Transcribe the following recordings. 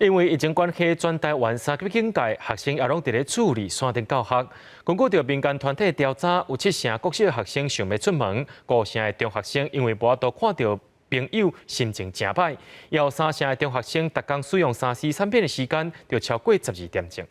因為疫情關係，全台灣三級警戒，學生也攏佇咧厝裡線頂教學。根據著民間團體調查，有七成國小學生想欲出門，五成的中學生因為無法度看著朋友，心情誠歹。有三成的中學生逐工使用3C 產品的時間就超過12點鐘。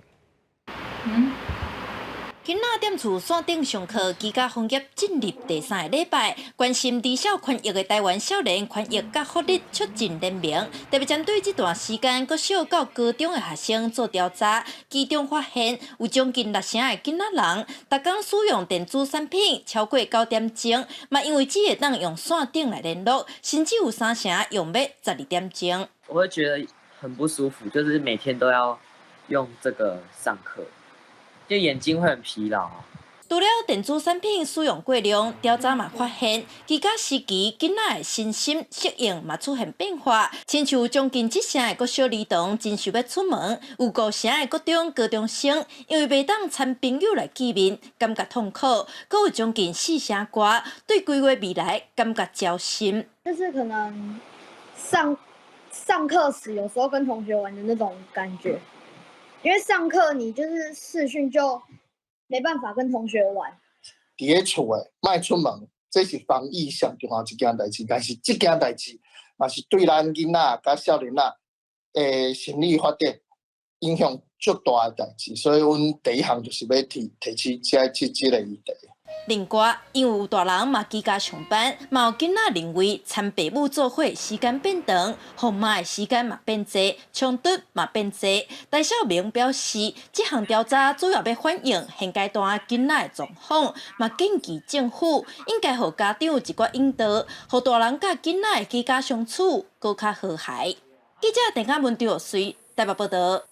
囡仔踮厝線頂上課，居家防疫進入第三个禮拜。關心兒少權益的台灣少年權益佮福利促進聯盟，特別針對這段時間國小到高中的學生做調查，其中發現有將近六成的囡仔人，逐工使用電子產品超過9點鐘，嘛因為只會當用線頂來聯絡，甚至有三成用欲12點鐘。我會覺得很不舒服，就是每天都要用這個上課。就眼睛會很疲勞。除了電子產品使用過量，調查嘛發現，居家時期囡仔的身心適應嘛出現變化。親像將近七成的國小兒童真想欲出門，有五成的國中高中生因為袂當參朋友來見面，感覺痛苦。閣有將近四成外對規劃未來感覺焦心。就是可能上上課時有時候跟同學玩的那種感覺。因為上課你就是視訊就沒辦法跟同學玩。佇咧厝的，莫出門，這是防疫上重要一件代誌。但是這件代誌嘛是對咱囡仔佮少年仔的心理發展影響足大的代誌。所以，阮第一項就是欲提提起這個議題。另外，因為有大人嘛居家上班，嘛有囡仔認為參爸母做伙時間變長，予罵的時間嘛變濟，衝突嘛變濟。戴少明表示，這項調查主要欲反映現階段囡仔的狀況，嘛建議政府應該予家長一寡引導，予大人佮囡仔的居家相處閣較和諧。記者鄭嘉文、張玉穗台北報道。